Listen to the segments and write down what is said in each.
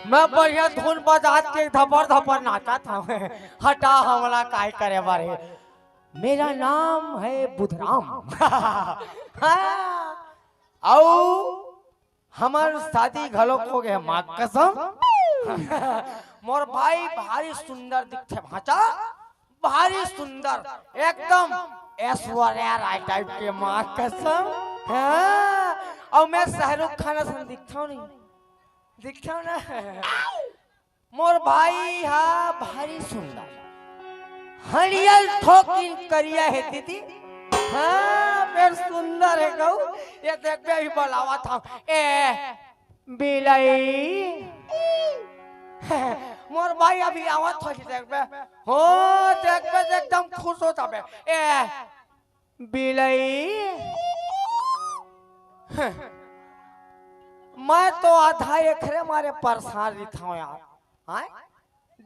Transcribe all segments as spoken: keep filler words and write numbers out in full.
मैं बढ़िया धुन बजात के धपर धपर नाचत हूँ। हटा, हमला काय करे बर हे। मेरा नाम है बुधराम। हाँ। अउ हमर शादी घलोक हो गए, माँ कसम। मोर भाई भारी सुंदर दिखथे भांचा, भारी सुंदर, एकदम ऐश्वर्या राय टाइप के, माँ कसम। हाँ, अउ मैं शाहरुख खान असन दिखथव नहीं, दिखथव ना। मोर भाई हा भारी सुंदर, हरियर थोकिन करिया हे दीदी। हाँ, फेर सुंदर हे गऊ। ये देखबे, अभी बोलावत हूँ। ए, बिलई। मोर भाई अभी आवत हो, देखबे। हो, देखबे, एकदम खुश हो जाबे। ए, बिलई। मैं तो आधा एकरे मारे परेशान रहिथव यार। हाँ?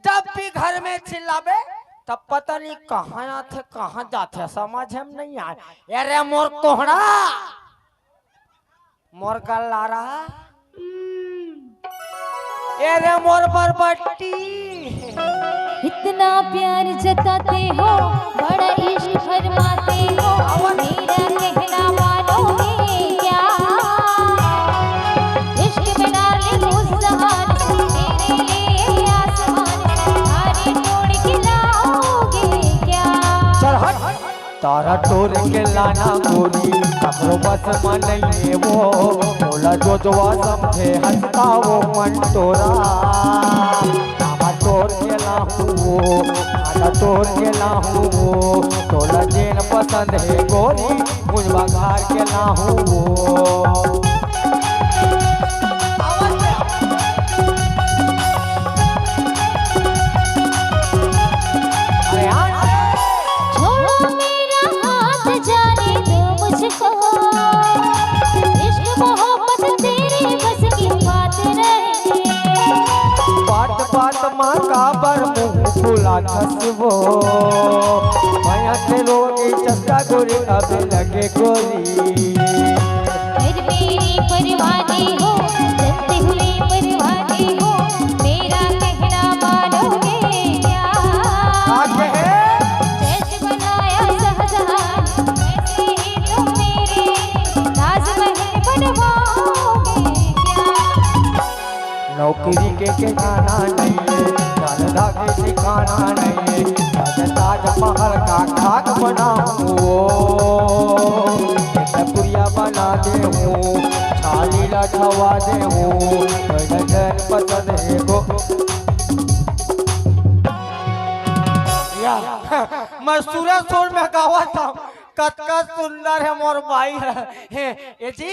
जब भी घर में चिल्लाबे, तब पता नहीं कहाँ आथे, कहाँ जाथे, समझ में नहीं आए। अरे मोर कोहड़ा, मोर गल्लारा, अरे मोर बरबट्टी। इतना प्यार जताते हो, बड़ा इश्क फरमाते हो, मेरा कहना मानोगे क्या? इश्क में डार्लिंग उस जहान से, मेरे लिए आसमान से, तारे तोड़ के लाओगे क्या? चल हट। तारा तोड़ के लाना गोरी, ककरो बस में नहीं वो, मोला जो जोवा समझे हंसता वो मन टोरा। तारा तोड़ के लाहूँ वो, तारा तोड़ के लाहूँ वो, तोला जेन पसंद है गोरी, मुझ बघार के लाहूँ वो। अरे हाँ। छोड़ो मेरा हाथ, जाने दो मुझको। इश्क मोहब्बत तेरे बस की बात नहीं। बात बात मा काबर मुंह फुलाथस वो। माया के रोगी चस्का गोरी, अब लगे गोरी। फिर मेरी परवाह नहीं हो, जलते हुए परवाह नहीं हो, मेरा कहना मानोगे क्या? का कहे? जैसे बनाया शाहजहां, वैसे ही तुम मेरे ताजमहल बनवाओगे क्या? नौकरी के ठिकाना नहीं है, धंधा के ठिकाना नहीं है, ताज ताजमहल का खाक बनाऊं वो। पुड़िया बना दे हूँ, छाली ला छवा दे हूँ, कोई नजर पसंद है को। या, मैं सुरे सुर में गावत हूँ, कतका सुंदर है मोर भाई है। हे, ए जी,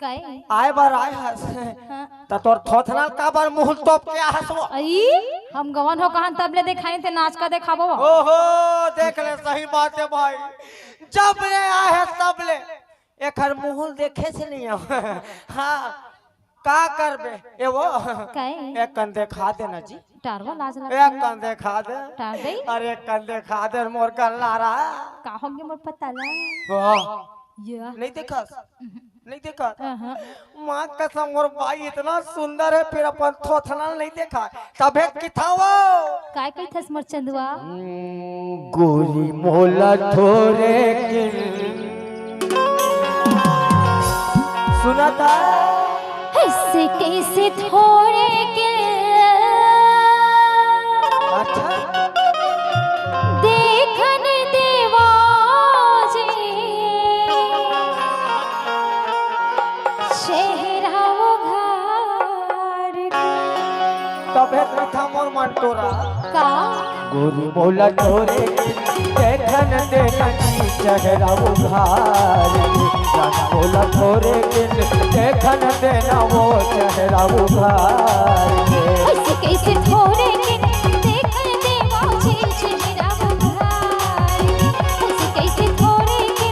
काहे? आए बर आए हस। हाँ। त तोर थोथना काबर मुंह तोप के आहस वो? अई, हम गवन हो कहन तब ले देखाई ते नाच का देखाबो। ओहो, देख ले, सही बात है भाई। जब ले आए है तब ले एखर मुंह देखे से नहीं हो। हाँ, का करबे? ए वो, काहे? एक कन देखा देना जी। टारवा लाज लगता एक है। कन देखा दे। टार दे? अरे एक कन देखा दे मोर गल्लारा। का हो गया मोर पताला? वाह। ये। नहीं देखा? नहीं देखा? हाँ, हाँ। माँ कसम, मोर भाई इतना सुंदर है, फिर अपन थोथना नहीं देखा, तभे किथा वो। काय कहिथस मोर चंदुआ? हम्म, गोरी मोला थोरे किन। सुना था? ऐसे कैसे थोरे के अच्छा। देखन देवा जी। चेहरा उघार के। तभे कथा मोर मन टोरा। का? गोरी मोला तोरे देखन देना जी चेहरा उघार के। जान मोला तोरे देखन देना वो चेहरा उघार के। ऐसे कैसे थोरे के देखन देवा जी चेहरा उघार। ऐसे कैसे थोरे के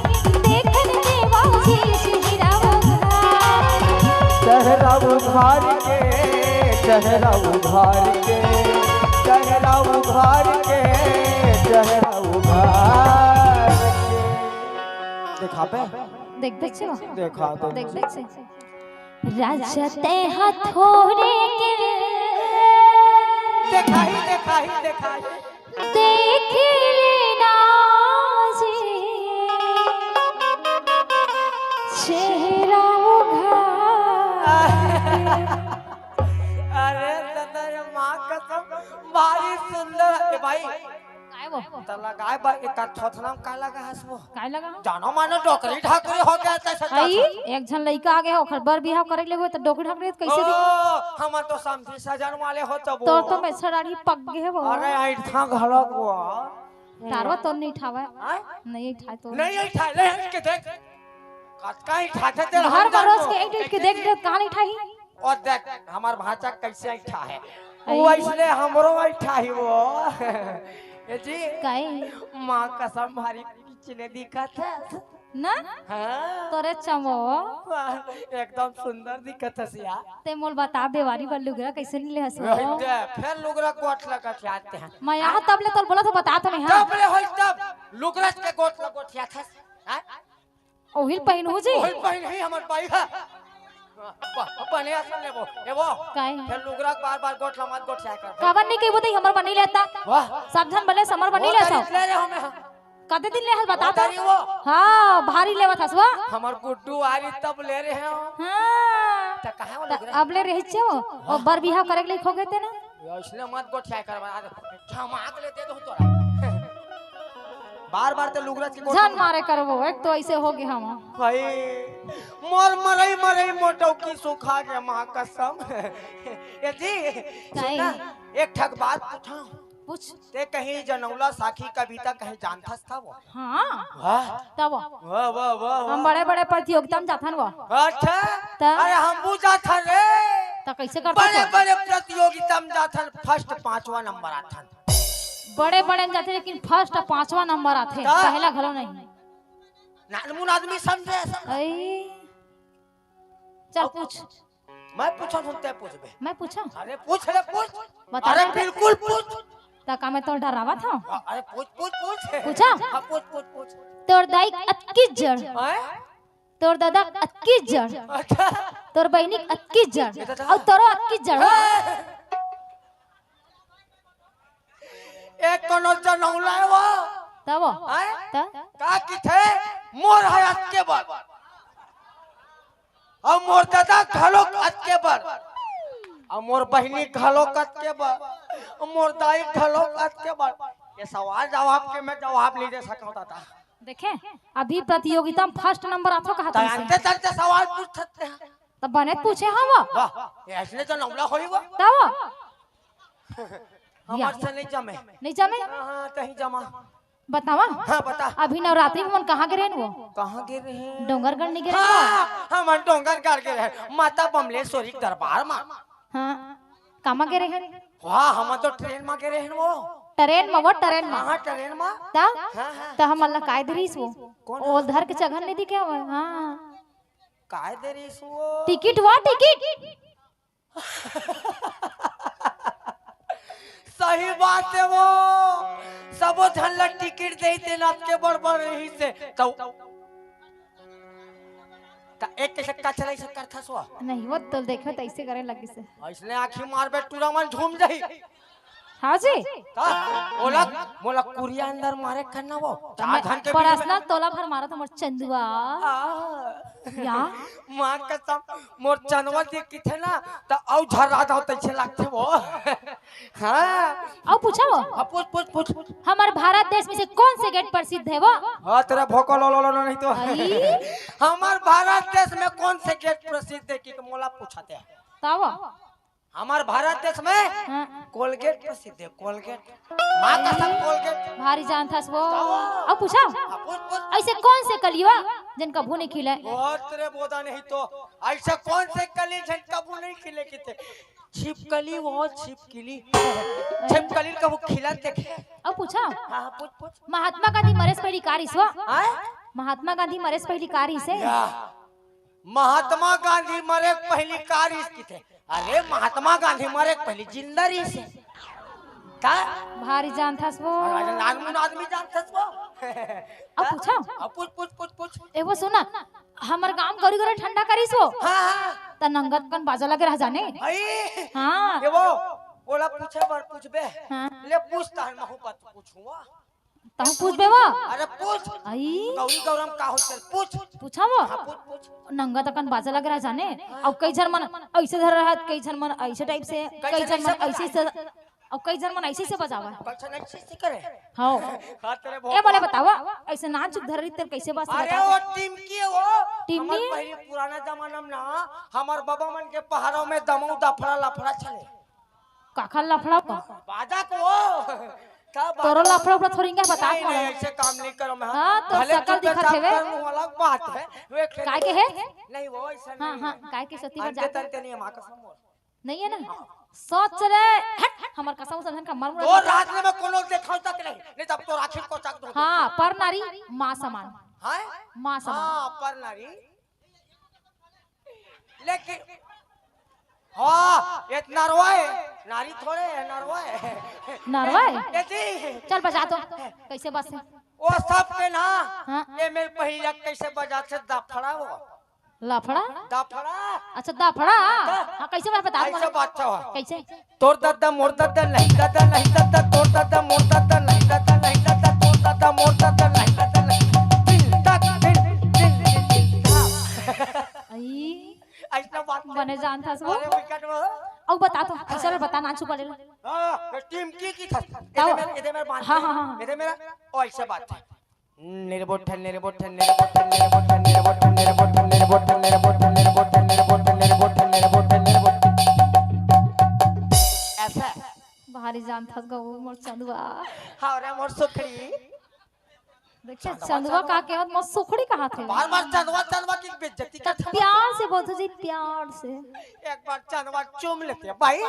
देखन देवा जी चेहरा उघार। चेहरा उघार के, चेहरा उघार के, चेहरा उघार के, चेहरा उघार के। देखाबे? देख, देख छे। देखा दे। देख, देख छे। राजा तेहा थोरे के देखाही, देखाही, देखाही। देख लेना जी, चेहरा उघार। अरे दादा, ये माँ कसम, भारी सुंदर है भाई। काय वो? त लगाए बा, एकर थोथना म काय लगा हस वो? काय लगा हो? जानो मानो डोकरी ढाकरी हो गया तैसे हई, चाचा। एक झन लइका आगे हो, ओखर बर बिहाव करे ले हो, त डोकरी ढाकरी कैसे ओ, दिखी? हमन तो समधी सजन वाले हो तब तोर वो। तो मैं सड़ाड़ी पक गे हो। अरे, ऐठा घलक वो। तारवा तो नहीं ठावा। आय? नहीं ठाए तो। नहीं ऐठा, ले हट के देख। कतका ऐठा थे तेरा घर हम का रोज जान के दो। ऐठ ऐठ के देख देख कहाँ नहीं ठाही? और देख, हमार भांचा कैसे ऐठा है, अई। वो इसलिए हमरो ऐठा ही वो। ए जी, काई? माँ कसम भारी किचने दिखत है ना? हाँ। तोरे चमो। वाह, एकदम सुंदर दिखत हस यार। ते मोल बता, बेवारी बर लुगरा कैसे नहीं ले हस वो? वही दे, फिर लुगरा गोठ लगा के आते हैं। मैं यहाँ तब ले तोल बोला था, बता तो नहीं, हाँ? तब ले होई तब, लुगरा के गोठ लगा गोठिया था। हाँ? ओहिल पहिनहू जी। ओहिल पहिनही हमर बाई ह। ब-, बने असन लेबो। ए वो। काहे? फेर लुगरा के बार-बार गोठ ला मत गोठिया कर। काबर नहीं कहिबो तई हमर बनी लेता। वाह। सब झन बने समर बनी वो लेता। तारीख ले रहे हो मैं। कते दिन ले हस बता वो तो। तारीख वो। हाँ, भारी लेवत हस वो। हमर गुड्डू आरी तब ले रहे हो। हाँ। त कहाँ वो त लुगरा? अब ले रही छे वो। हाँ। और बर बिहाव करे के लिए खो गए थे ना। अइसने मत गोठिया कर, बना दे। झमाक ले दे दो तोरा। बार-बार ते लुगरज के गोठ झन मारे करबो, एक तो ऐसे हो गए हम। भाई, मोर मरई मरई मोर डौकी सुखा गे, माँ कसम। ए जी, सुन ना, काई? एक ठक बात पूछां। पूछ। ते कहीं जनौला साखी कविता कहीं जानथस था वो? हाँ। वाह। तब वाह, वाह, वाह, वाह। हम बड़े-बड़े प्रतियोगिता में जाथन वो। अच्छा? त? अरे, हम भी जाथन रे। त कैसे करथस वो? बड़े-बड़े प्रतियोगिता में जाथन, first पांचवा नंबर आथन। बड़े-बड़े में जाथे, लेकिन first पांचवा नंबर आथे, त? पहला घलो नहीं। नानमुन आदमी समझे, समझे। अई। चल, अब पूछ। मैं पूछा, सुनते पूछबे। मैं पूछा? अरे, पूछ रे, पूछ। बता अरे, दे। बिल्कुल पूछ। त का मैं तोर डरावत हंव? अरे, पूछ, पूछ, पूछ। पूछा? हाँ, पूछ, पूछ, पूछ। तोर दाई अतकी जड़। हैं? तोर दादा अतकी जड़। अच्छा। तोर बहिनी अतकी जड़। ए दादा। अउ तोरो अतकी जड़। हैं? ए कोनो जनौला हे वो? तब? हैं? त? का किथे? मोर हे अतके बड़। अउ मोर दादा घलोक अतके बड़। अउ मोर बहिनी घलोक अतके बड़। अउ मोर दाई घलोक अतके बड़। ये सवाल जवाब के मैं जवाब नहीं दे सकता दादा। देखे, अभी प्रतियोगिता में first नंबर आथो कहा तैं तुमसे। अंते तंते सवाल पूछ सकते हैं। तब बने पूछे हम वो। वाह, ये ऐसने तो नौला होई वो। तब? हमार या। से नहीं जमे। नहीं जमे? हाँ, हाँ, तहीं जमा। बतावा? हाँ, बता। अभी नवरात्रि में मन कहाँ गे रहेन वो? कहाँ गे रहेन? डोंगरगढ़ नहीं गे रहेन वो? हाँ, हमन डोंगरगढ़ गे रहेन। माता बमलेश्वरी के दरबार मा। हाँ, कामा गे रहेन? वाह, हमन तो ट्रेन मा गे रहेन वो। ट्रेन मा वो, ट्रेन मा? हाँ, हाँ, ट्रेन मा। त? हाँ, हाँ। त हमन ला काय दे रहिस वो? कौन? ओ धर के चघन नहीं दिखे वो? हाँ। काय दे रहिस वो? टिकट वो, टिकट। सही बात हे वो, सबो झन ला टिकट देही तेन अतके बड़ बड़ रहिस हे। त, त एक कैसे कचरा ऐसे करथस वो? नहीं, वो तो देखे त ऐसे करे लगिस हे। ऐसने आँखी मारबे टूरा मन झूम जाही। हाँ जी। का? ओला, मोला कुरिया अंदर मारे करना वो। चार मैं झन के बीच में। पर्सनल तोला भर मारा था मोर चंदुआ। आ। या? माँ कसम, मोर चंदुआ देख किथे ना, त अउ झर्रा दाव तैसे लागथे वो। हाँ। अउ पूछा वो? हाँ, पूछ, पूछ, पूछ। हमर भारत देश में से कौन से गेट प्रसिद्ध हे वो? हाँ, तेरा भोको लो, लो, लो, लो, नहीं तो। आई? हमर भारत देश में कौन से गेट प्रसिद्ध हे कि मोला पूछा ते? तब? हमर भारत देश में हाँ। कोलगेट प्रसिद्ध हे, कोलगेट। माँ कसम कोलगेट। भारी जानथस वो। जाओ। अउ पूछा? हाँ, पूछ, पूछ। ऐसे कौन से कली हे जेन कभू नहीं खिले? बहुत रे बोदा नहीं तो। ऐसे कौन से कली जेन कभू नहीं खिले किथे? छिपकली वो, छिपकली। छिपकली कभू खिलत देखे? अउ पूछा? हाँ, हाँ, पूछ, पूछ। महात्मा गांधी मरे से पहिली का रहिस वो? हाँ? महात्मा गांधी मरे से पहिली का रहिस हे? या। महात्मा गांधी मरे के पहिली का रहिस किथे? अरे, महात्मा गांधी मरे के पहिली जिंदा रहिस हे। का? भारी जानथस वो। अरे, नानमुन आदमी जानथस वो। अउ पूछा? अउ पूछ, पूछ, पूछ, पूछ। ए वो सुना, हमर गांव गौरी गौरी ठंडा करिस वो। हाँ, हाँ। त नंगत कन बाजा लगे रह जाने। अई, हाँ। ये वो, ओला पूछे बर पूछबे। हाँ। ले पूछ, तहन महू बात पूछूंगा। तहूँ पूछबे वो? अरे पूछ। अई। गौरी गौरम का होथे, पूछ। पूछा वो? हाँ, पूछ, पूछ। नंगत अकन बाजा लगे रह जाने। हाँ। अउ कई झन मन अइसे धरे रहत, कई झन मन अइसे type से, कई कई झन झन मन अइसे अइसे धरे। अउ कई झन मन अइसे से बजावा। कइसे नहीं, अइसे से करे? हाँ। हाँ, तेरे ए, मोला भगवान। बतावा, अइसे नान चुक धरे रही, तेरे कइसे बाज अरे, बतावा? वो टिमकी हे वो। टिमकी? हमर पहले पुराना जमाना में ना, हमर बाबा मन के पहाड़ों में दमऊ दफड़ा लफड़ा चले। काखर लफड़ा का? बाजा को। तब तोरो बाजा लफड़ा उफड़ा थोड़ी इंगा बता नहीं, नहीं, मोला। अइसे काम नहीं करो मैं। हाँ, तो भले शकल चुपचाप दिखत हेवे। कर लूँ, अलग बात है। वो एक काय के हे? नहीं, वो अइसा हाँ, नहीं हाँ, है। काय के सती बर अंते जात हे? तंते नहीं है, माँ कसम मोर। नहीं है ना? सोच ले, हट, हमर कसम उसन का मर मुड़ा वो जाता। रात में मैं कोनो देखाव तक नहीं, नहीं तब तो राखी को चक दो। हाँ, पर नारी माँ समान। हाँ? माँ समान। हाँ, पर नारी। लेकिन, हाँ, ये नरवा हे, नारी थोड़े हे, नरवा हे। नरवा हे? ये जी। चल बजा तो, कइसे बजथे? वो सब के ना, हाँ। ये मेरे पहिया कइसे बजाथे दफड़ा वो। लफड़ा? दफड़ा। अच्छा, दफड़ा? हाँ। हाँ, कइसे बात बता अइसे मोला। बात था। कइसे? तोर ददा, मोर ददा, नहीं ददा, नहीं ददा, तोर ददा, मोर ददा, नहीं ददा, नहीं ददा, तोर ददा, मोर ददा, नहीं ददा, नहीं। दिल धक, दिल, दिल, दिल, दिल धक। अई। अइसना बात बने जानथस वो। अरे, wicket वो। अउ बता तो, अइसे में बता, नान चुप ले। हाँ, टिमकी की था। ताऊ। एदे मेरा, एदे मेरा बात हाँ, है। हाँ, हाँ। एदे मेरा, ओ, अइसे बात है। निर्बोठन, निर्बोठन, निर्बोठन, निर्बोठन, निर्बोठन, निर्बोठन, निर्बोठन, निर्बोठन, निर्बोठन, निर्बोठन, निर्बोठन, निर्बोठन, निर्बोठन। अइसे। भारी जानथस गा वो मोर चंदवा। हाँ रे मोर सुखड़ी। देखिए, चंदवा चंदवा का कहत, मोर सुखड़ी कहत हे। बार-बार चंदवा, चंदवा की बेइज्जती करत हे। प्यार से बोलथों जी, प्यार से। एक बार चंदवा चूम लेते भाई।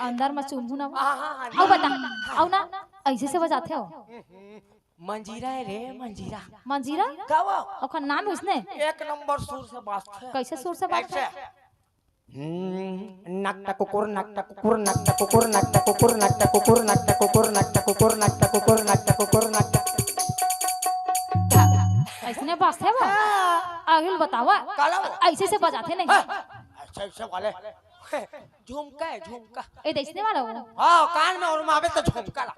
अंदर में चूमहूँ ना। हाँ, हाँ, हाँ। अउ बता, अउ ना, अइसे से बजाथे हो। हम्म, हम्म। मंजीरा हे रे, मंजीरा। मंजीरा? का वो? ओकर नाम हे उसने? एक नंबर सुर से बाजथे। कइसे सुर से बाजथे? अइसे। हम्म, नकटा कुकुर, नकटा कुकुर, नकटा कुकुर, नकटा कुकुर, नकटा कुकुर, नकटा कुकुर, नकटा कुकुर, नकटा कुकुर, नकटा। अइसने बाजथे वो? हाँ। अउ बतावा। काला वो? अइसे से बजाथे नहीं। हाँ, अइसे, अइसे वाले। झुमका हे, झुमका। ए, अइसने वाला वो? हाँ, कान में ओरमाबे त झुमका ला।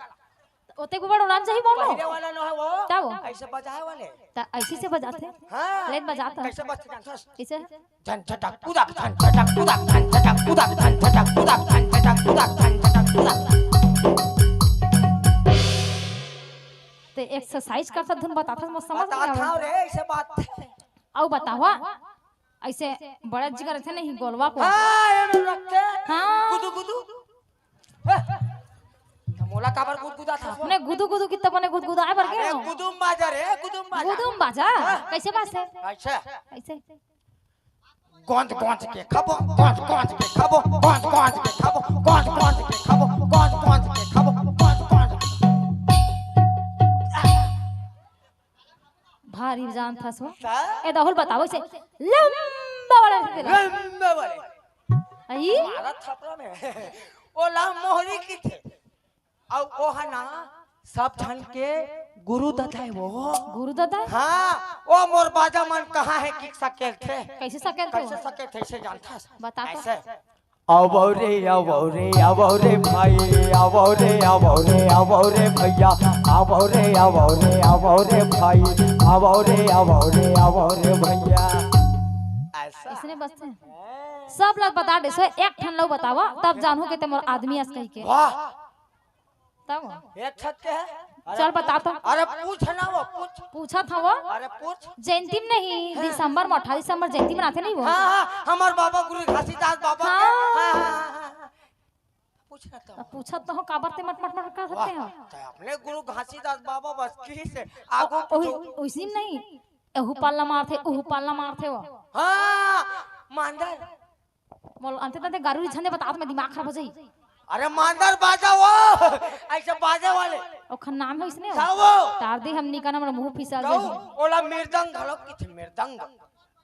ओते गोबर उड़ान चाही बोलो। पहिरे वाला न हे वो। का वो? अइसे बजाए वाले। त अइसे से बजाथे। हाँ। लेन बजाता। कइसे बजथे जानथस? कइसे? धन छटक पुदक, धन छटक पुदक, धन छटक पुदक, धन छटक पुदक, धन छटक पुदक, धन छटक पुदक। ते exercise करथस धुन बताथस, मोर समझ नहीं बतात आवत। हँव रे, अइसे बात। अउ बतावा। अइसे बड़ा जिगर रथे नहीं गोलवा को। हाँ, एमे रखथे। हाँ। गुदु, गुदु। हे, त मोला काबर गुदगुदाथस वो? अपने गुदु गुदु की त बने गुदगुदाए बर अरे, गेंव। गुदुम बाजा रे, गुदुम बाजा। गुदुम बाजा? हाँ। कइसे बाजथे? अइसे। कइसे? गोंज गोंज के खाबो, गोंज गोंज के खाबो, गोंज गोंज के खाबो, गोंज गोंज के खाबो, गोंज गोंज के खाबो, गोंज गोंज के। भारी जानथस वो। हाँ? ए, दहुल बतावो अइसे। लंबा वाला रथे तेला। लंबा वाले। अई? मारा थपरा में। ओला मोहरी कथे। अउ ओ ह ना, सब झन के गुरु ददा हे वो। गुरु ददा? हाँ, ओ मोर बाजा मन कहाँ हे कि सकेलथे। कइसे सकेलथे कइसे वो? सकेलथे, अइसे जानथस? बता तो। अइसे। आवव रे, आवव रे, आवव रे भाई, आवव रे, आवव रे, आवव रे भइया, आवव रे, आवव रे, आवव रे भाई, आवव रे, आवव रे, आवव रे भइया। अइसे। अइसने बजथे। सब ला बता देसो, एक ठन ला बतावा, तब जानहूँ के ते मोर आदमी अस कहिके। वाह। तब? एक छत के हे? अरे चल बता तो। अरे पूछ ना वो, पूछ। पूछत हँव वो। अरे पूछ। जयंती में नहीं, हाँ। दिसंबर में, अठारह दिसंबर जयंती मनाथे नहीं वो? हाँ, हाँ, हमर बाबा गुरु घासीदास बाबा के। हाँ। हाँ, हाँ, हाँ, हाँ। पूछ ना तो। अब पूछत तो हँव, काबर ते मट, मट, मट करत हस? वाह, ते अपने गुरु घासीदास बाबा बस की से आगू ओ, ओही, पूछो। ओइसने नहीं, एहू पाला मारथे, ओहू पाला मारथे वो। हाँ, मांदर। मोला अंते तंते गारू झन दे बतात, मैं दिमाग खराब हो जाही। अरे मांदर बाजा वो, अइसे बाजे वाले। ओखर नाम हे अइसने वो। का वो? तार दे हमनी का ना, मोर मुँह फिसल जाही। ओला मृदंग घलो कथे, मृदंग।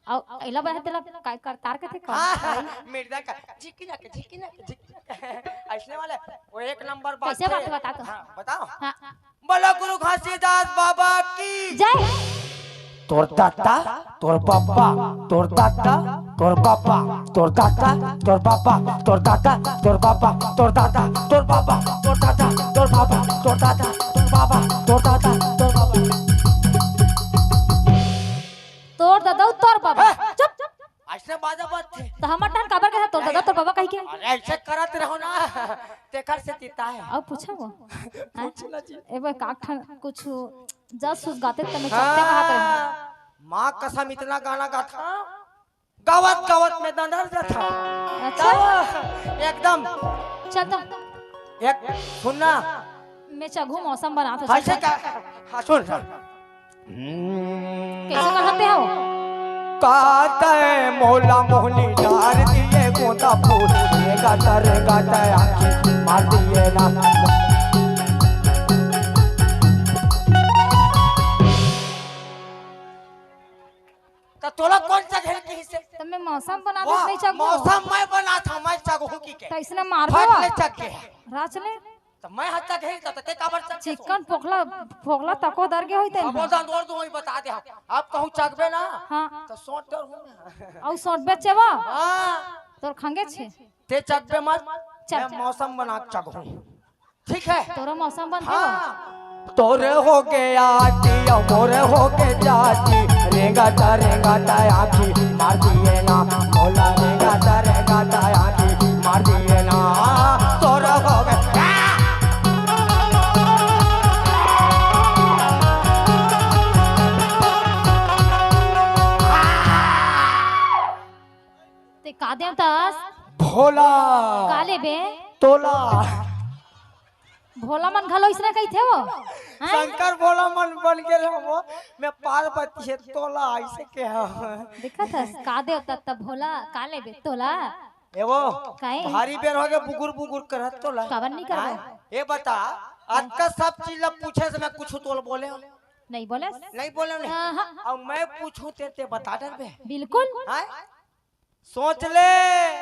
अउ एला बहे तेला काय करतार कथे का? हाँ, हाँ, मृदंग का। झिकी ना के, झिकी ना के, झिकी ना के। अइसने वाले, वो एक नंबर बात कइसे हे। बात बता तो। हाँ, बताओ। हाँ। बोलो गुरु घासीदास बाबा की। जय। तोर दादा, तोर बाबा, तोर दादा, तोर बाबा, तोर दादा, तोर बाबा, तोर दादा, तोर बाबा, तोर दादा, तोर बाबा, तोर दादा, तोर बाबा, तोर दादा, तोर बाबा, तोर दादा, तोर बाबा। तोर दादा, तोर बाबा। ए! चुप। अइसने बाजा बजथे। त हमर ठन काबर कहे तोर दादा, तोर बाबा कहिके? अरे, अइसे करत रहो ना, तेकर से तिता हे। अउ पूछा वो? पूछ ला जी। ए बे, का ठन कुछ जस उस गाते त मैं चपटे कहत रहे। हाँ, माँ कसम इतना गाना गाथा, गावत गावत मैं दंदर जाथा। अच्छा? तब एकदम चल तो। एक सुन ना। मैं चघू मौसम बनात हों, अइसे चल। का? हाँ, सुन, सुन। कइसे कहत हव? काते मोला मोहनी डार दिए गोंदा फूल, रेंगत रेंगत आँखी मार दिए ना। त तोला कोन चघेल किहिसे? त मैं मौसम बनात हों, वाह, नहीं चघू। मौसम मैं बनात हों, मैं चघू कहिके। त अइसने मार फट देवा। ले चघ गे। राच ले। त मैं हत्ता कही, त ते काबर चघ गे? चिकन पोखला, पोखला तको दर गे होई तेन। अब ओदन ओर दो बता दे हम। अब कहूँ चघबे ना, हाँ। त सोट डर हो ना। अउ सोट बेचे वो? हाँ। तोर खंगे छे। ते चघबे मत, चल, मैं चल। मौसम बना के चघूँ। ठीक है? तोरो मौसम बन हाँ। तोरे हो गया दिया, मोरे हो गया जाती, रेंगत रेंगत आँखी मार दिए ना, मोला रेंगत रेंगत आँखी मार दिए ना, तोरे हो गया। ते का देवतस? भोला। का लेबे? तोला। भोला मन घलो अइसने कहिथे वो? हैं? शंकर भोला मन बन गेल हो वो, मैं पार्वती हे तोला, अइसे के हो। देखत हस, का देवता त भोला, का लेबे तोला? ए वो, काहे? भारी बेर हो गे बुगुर बुगुर करत तोला। काबर नहीं करबो? हैं? ए बता, अतका सब चीज ला पूछे से मैं कुछ तोल बोले हो? नहीं बोले? नहीं बोले नहीं। हाँ, हाँ। अब मैं पूछूं ते, ते बता डरबे। बिल्कुल। हैं? सोच ले।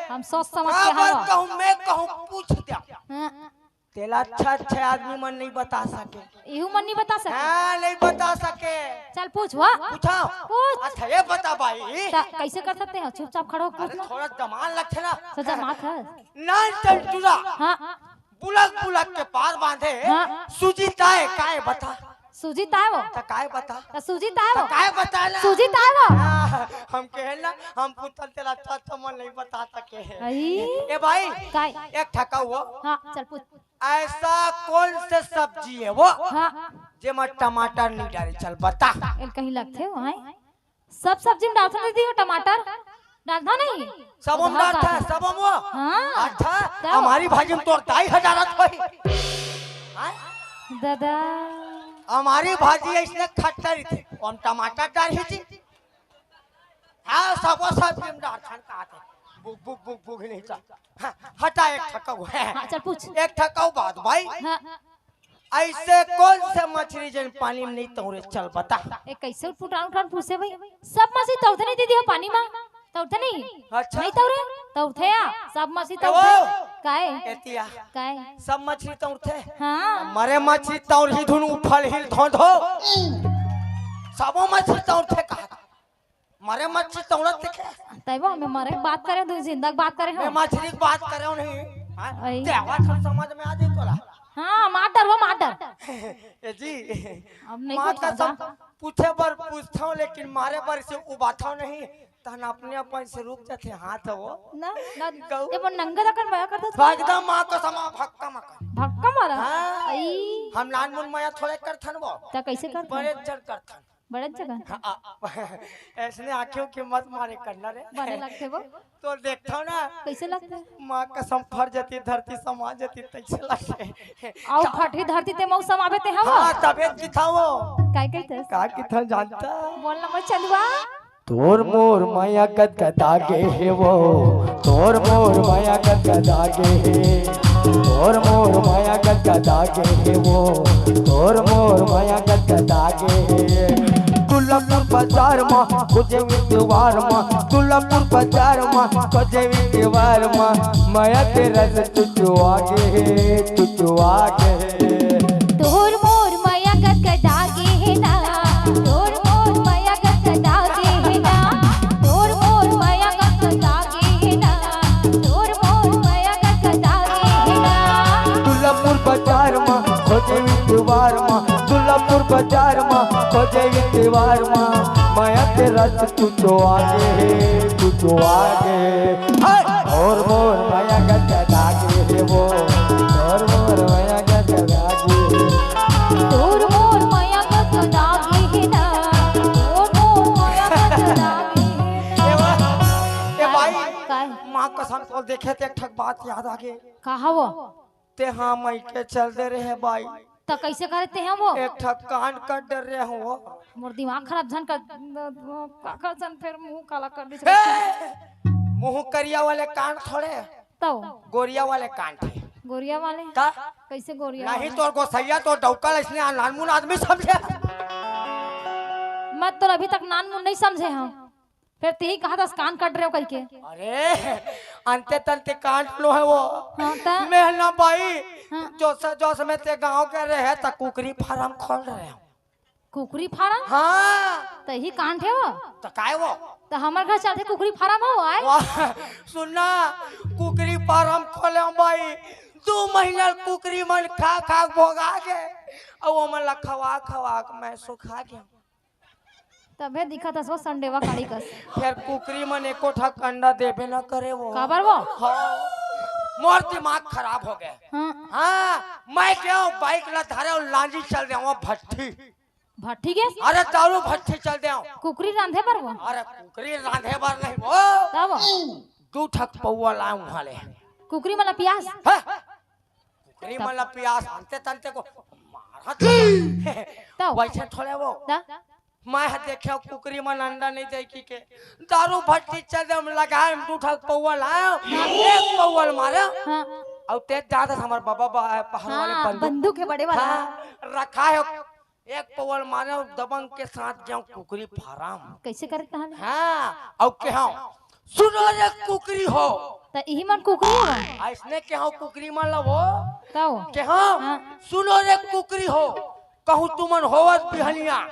हम सोच समझ के काबर हवा। कहूँ मैं कहूँ पूछ द्या। हाँ। तेला अच्छा अच्छा आदमी मन नहीं बता सके। इहू मन नहीं बता सके। हाँ, नहीं बता सके। चल पूछ, वाह। पूछा। पूछ। अच्छा, ये बता भाई। त कइसे कर सकते हैं? चुपचाप खड़ो होके अरे, पूछ लो। थोड़ा जमान लगथे ना। तो जमात है। नान टंटुरा। हाँ। बुलक बुलक के पार बांधे। हाँ। सूजी ताय काय बता? सूजी ताय वो। त काय बता? त सूजी ताय त वो। काय बता ना? सूजी ताय वो। हाँ, हम कहे ना, हम पूछल तेला अच्छा अच्छा मन नहीं बता सके है। अई। ए भाई, काय? एक ठका वो। हाँ, चल पूछ। ऐसा कौन से सब्जी है वो, हाँ। जेमा टमाटर नहीं डाले? चल बता। एल कहीं लगथे वो, हैं? सब सब्जी में डालथन दीदी, वो टमाटर डालथा नहीं? सबो में आधा डालथा, काफी। सबो में। हाँ। अच्छा, तब? हमारी भाजी में तोर दाई ह डालत होही। हाँ? दादा। हमारी भाजी अइसने खट्टा रहिथे, हम टमाटर डालही जी। हाँ, सबो सब्जी में डालथन का थे। बुक, बुक, बुक, बुक नहीं चल। हाँ, हटा एक ठकऊ। हाँ, चल पूछ। एक ठकऊ बात भाई। हाँ। ऐसे कौन से मछली जेन पानी में नहीं तौरे, चल बता। ए, कैसे उटपुटान उटपुटान पूछे भाई? सब मछली तौरथे नहीं दीदी हो पानी में, तौरथे नहीं? अच्छा। नहीं तौरे? तौरथे या, सब मछली ए, तौरथे। वो। काय? एतिया। काय? सब मछली तौरथे? हाँ। मरे मछली तौरही धुन उफल हिल धोंधो। सबो मछली तौरथे कहा? मरे मछली तौरत देखे? तैबो हमें मरे के बात करे, तू जिंदा के बात करे हो। मैं मछली के बात करे नहीं। हाँ? अई। ते आवाज सब समझ में आ जाई तोला। हाँ, मार डर, वो मार डर। ए जी, अब नहीं माँ पूछो कसम, जा। पूछे बर पूछथव, लेकिन मारे बर से उबाथव नहीं, तहन अपने अपन से रुक जाथे हाथ वो। ना, ना, कहू। ये वो नंगा दकन बया करता था। एकदम माँ कसम, भक्का मका। भक्का मारा? हाँ। अई। हम नान मुन मया थोड़े करथन वो। त कैसे करथन? बड़े जड़ करथन। बड़े जगह? हाँ, आ, आ, ऐसने आँखियों की मत मारे करना रे। बने लगथे वो। तो देखता हूँ ना। कैसे लगथे? माँ कसम फट जाती, धरती समा जाती, तैसे लगथे। आओ फटही धरती ते मऊ समावे ते हवा। हाँ, तबे दिखा वो। काय कहते? का किथा जानता? बोलना मत चलुआ। तोर मोर माया गदगदा गे हे वो, तोर मोर माया गदगदा गे हे। तोर मोर माया गदगदा गे हे वो, तोर मोर माया गदगदा गे हे। दुर्लभपुर बाजार म खोजे विद्वार म, दुर्लभपुर बाजार म खोजे विद्वार म, माया के रस चुचुआ गे हे, चुचुआ गे हे। तोर मोर माया गदगदा गे हे ना, तोर मोर माया गदगदा बाजार मा, दुर्लभपुर बाजार मा, खोजे इतवार मा, मया के रस कुछो आगे हे, कुछो आगे हे। हाय! मोर, मोर मया गजब आगे हे वो, मोर, मोर मया गजब आगे हे। तोर मोर मया गजब आगे हे ना, तोर मोर मया गजब आगे हे। ए वा-, ए भाई, काय? माँ कसम तोला देखे ते एक ठक बात याद आगे। का हवो? ते हा मइके चल दे रहे बाई। त कइसे करे ते हा वो? एक ठक कान कट डर रहे हो। मोर दिमाग खराब झन कर, का कर झन फेर मुंह काला कर दिस। हे! मुंह करिया वाले कान थोड़े, तो गोरिया वाले कान थे। गोरिया वाले? का? कइसे गोरिया नहीं वाले? तोर गोसइया तो डौका अइसने नानमुन आदमी समझे। मैं तो अभी तक नानमुन नहीं समझे हंव। फेर तेही कहा दस कान कट रहे हो कहिके। अरे, अंते तंते कान लो है वो। हाँ, त? मैं ना बाई, हाँ। जोस, जोस में ते गांव के रहे त कुकरी फार्म खोल रहे हो। कुकरी फार्म? हाँ। तेही कान थे वो? त काय वो? त हमर घर चलथे कुकरी फार्म हो, आय? वाह, सुन ना, कुकरी फार्म खोले हो बाई, दू महीना कुकरी मन खा खा के भोगा गे, अउ ओमन ला खवा खवा के मैं सुखा गे। तभे दिखत हस वो संडेवा काड़ी कस। फेर कुकरी मन एको ठक अंडा देबे न करे वो। काबर वो? हाँ। मोर दिमाग खराब हो गे। हाँ। हाँ, मैं केहेंव बाइक ला धरेंव लांजी चल देंव भट्ठी। भट्ठी गे? अरे दारू भट्ठी चल देंव। कुकरी रांधे बर वो? अरे कुकरी रांधे बर नहीं वो। तब? दू ठक पौवा लाएंव उहाँ ले। कुकरी मन ला पियास? हाँ? कुकरी मन ला पियास अंते तंते को मारत। तब? वइसे थोड़े वो। तब? मैं ह देखेंव कुकरी मन अंडा नहीं दे कहिके। दारू भट्ठी चल देंव, लगाएंव दू ठक पौवा लाएंव, एक पौवा ल मारेंव। हाँ। अउ तेज जात हस हमर बबा बा-, पहर वाले हाँ, बंदूक। बंदूक हे बड़े वाला। हाँ, रखा हे। एक पौवा ल मारेंव, दबंग के साथ गेंव कुकरी फार्म। कइसे करे तहन? हाँ, अउ केहेंव, सुनो रे कुकरी हो। त इही मन कुकरी हो? अइसने केहेंव कुकरी मन ला वो। का हो? केहेंव, हाँ। सुनो रे कुकरी हो, कहूँ तुमन होवत बिहनिया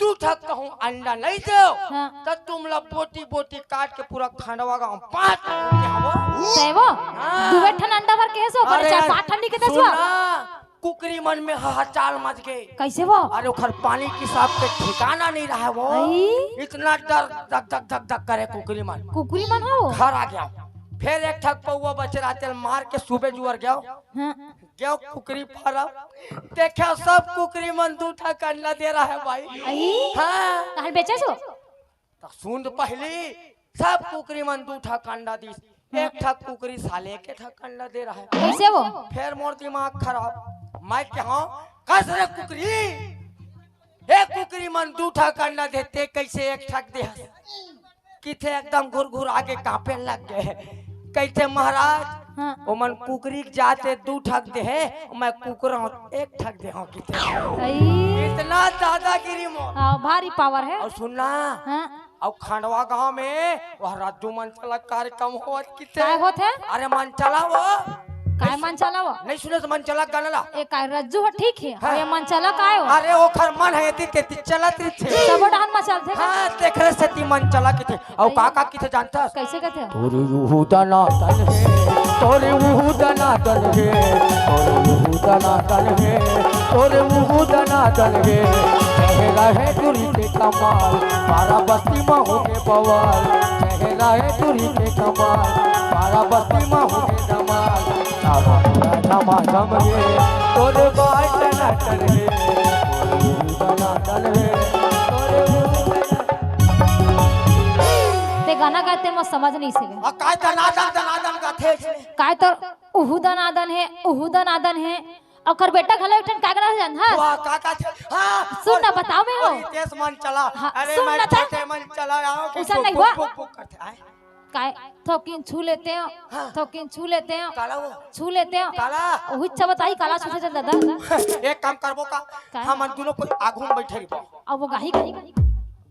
दू ठक कहूँ अंडा नहीं देव, हाँ। त तुमला बोटी बोटी काट के पूरा खंडवा गांव पाँच ठक के हवो। सही वो? हाँ। दुए ठन अंडा भर के सो, पर अरे चार यार, पाँच ठन नहीं के दस सुन वो। ना, कुकरी मन में हाहाचाल मच गे। कइसे वो? अरे ओखर पानी पिसाब के ठिकाना नहीं रहे वो। आई? इतना डर धक धक धक धक करे कुकरी मन। कुकरी मन हो? घर आ गेंव। फेर एक ठक पौवा बचे रहा तेला मार के सुबे जुवर गेंव। हाँ। गेंव कुकरी फार्म, देखेंव सब कुकरी मन दू ठक अंडा दे रहे बाई। अई? हाँ। तहन बेचेस वो? त सुन पहिली, सब कुकरी मन दू ठक अंडा दिस। हाँ। एक ठक कुकरी साले एके ठक अंडा दे रहे। कइसे वो? फेर मोर दिमाग खराब। मैं केहेंव, कस रे कुकरी, ए कुकरी मन दू ठक अंडा देथे, कइसे एक ठक दे हस? कहिथे एकदम घुरघुरा के कांपे लग गे। कहिथे, महाराज, हाँ। ओमन कुकरी के जात ले दू ठक दे हे, मैं कुकरा हूँ, एक ठक दे हूँ, कहिथे। सही। इतना दादागिरी मोर। हाँ, भारी पावर हे। अउ सुन ना, हाँ। अउ खंडवा गांव में वो रज्जू मंचला कार्यक्रम होवत कहिथे। काय होत हे? अरे मंचला वो। काय मंचला वो? नहीं सुने त मंचला गाना ला। ए काय रज्जू हो ठीक हे, हाँ। अउ ये मंचला काय हो? अरे ओखर मन हे एती तेती चलत रहिथे। सबो डहन म चलथे का? हाँ, तेखरे सेती मंचला कहिथे। अउ का का कहिथे जानथस? कइसे कहिथे? तोर उहू दनादन हे, तोर उहू दनादन हे, तोर उहू दनादन हे, तोर उहू दनादन हे। चेहरा हे टुरी के कमाल, पारा बस्ती म होगे बवाल। चेहरा हे टुरी के कमाल, पारा बस्ती म होगे धमाल। धमाधम हे, तोर बाल टनाटन हे, तोर उहू दनादन हे, तोर उहू दनादन। ते गाना गाते मैं समझ नहीं सके। आ, काय दनादन, दनादन गाथे इसमें? काय तोर उहू दनादन हे, उहू दनादन हे। ओकर बेटा घलो एक ठन का गाना जान, हाँ? वाह, का, का, हाँ, सुन ना, अउ, बताओ मैं अउ हो। रितेश मंचला। हाँ, अरे, सुन मैं ना त। छोटे मंचला, आओ, उसन फुक, नहीं फुक, हुआ। फुक, फुक करथे, आय। काय, थोकिन छू लेते हो, हाँ। थोकिन छू लेते हो, काला वो? छू लेते हो। काला? वही अच्छा बताई, काला छूते चल दादा। एक काम करबो का? काय? हमन दुनो कोई आगू में बैठे रहिबो। अब वो गाही, गाही, गाही।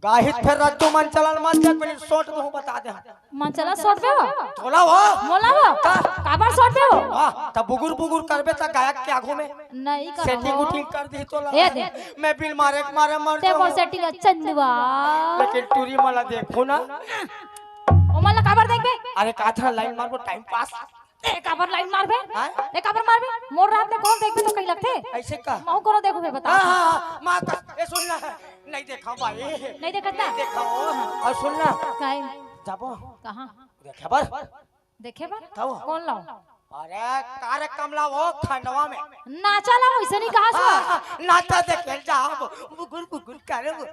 गाही फेर रज्जू मंचला ल मत जा, पहले शॉर्ट में हूँ बता दे। मंचला शॉर्ट में हो? तोला हो? मोला हो? का? काबर शॉर्ट में हो? वाह, तब बुगुर बुगुर करबे त गायक के आगू में नहीं करबो। सेटिंग उटिंग कर दी तोला। ए दे। मैं बिल मारे के मारे मर ते मोर जाऊँ। सेटिंग अच्छा नहीं बा। लेकिन टूरी मला देखो ना। ओ मला काबर देखबे? अरे का था लाइन मारबो टाइम पास। ए काबर लाइन मारबे? हाँ? ए काबर मारबे? मोर रात में कौन देखबे तो कहीं लगथे? ऐसे का? महू कोनो देखो फिर बता। हाँ, हाँ, हाँ, माँ का, ए सुन ना, नहीं देखा भाई। नहीं देखत ना? नहीं देखा हो। हाँ। और सुन ना। काहे? जाबो। कहाँ? देखे बर। देखे बर? कौन लाओ? अरे कार्यक्रम ला वो खंडवा में। नाचा ला वैसे नहीं कहा सो। हाँ, नाचा देखे जाबो। बुगुर बुगुर करबो।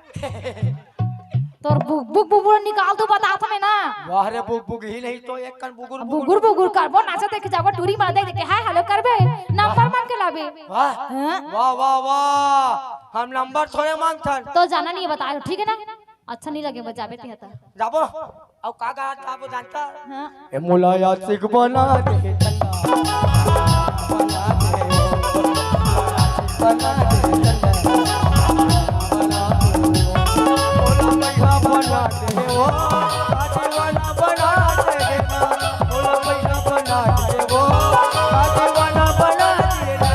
तोर बुक बुक बुगुर निकाल तू बता तो मैं ना। वाह रे बुक बुक ही नहीं तो एक कन बुगुर बुगुर बुगुर करबो नाचा देखे जाबो टूरी मार दे देखे हाय हेलो करबे नंबर मांग के लाबे। वाह हाँ? वाह वाह वाह। हम नंबर थोड़े मांगथन। तो जाना नहीं है बताओ ठीक है ना। अच्छा नहीं लगे बजाबे ते हता। जाबो। अब का गाना गाबो जानता? हाँ। ए मोला आशिक बना दे चंदा। बना दे, बना दे चंदा। बना दे, मोला मैया बना दे ओ। आज वाला बना दे ना। मोला मैया बना दे ओ। आज वाला बना दे ना।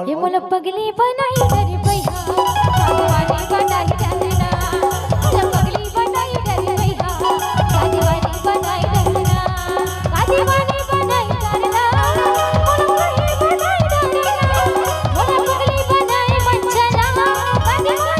ये मोला पगली बना